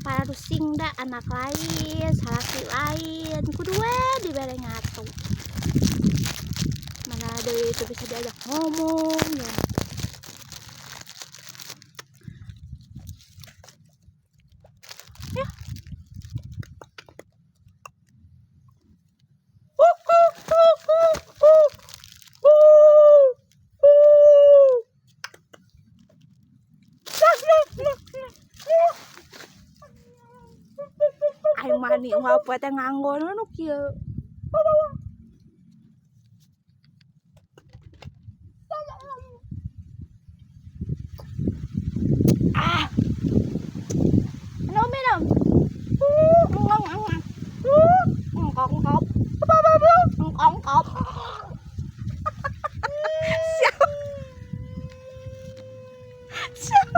Parusing da anak lain, salaki lain, kudu we dibere ngatu. Mana deui itu bisa diajak ngomong ya. Ya. Aing mani unggal poe teh nganggo nu kieu. Ah. Minum, minum. Ngong, ngong. Ngong, ngong. Siap. Siap.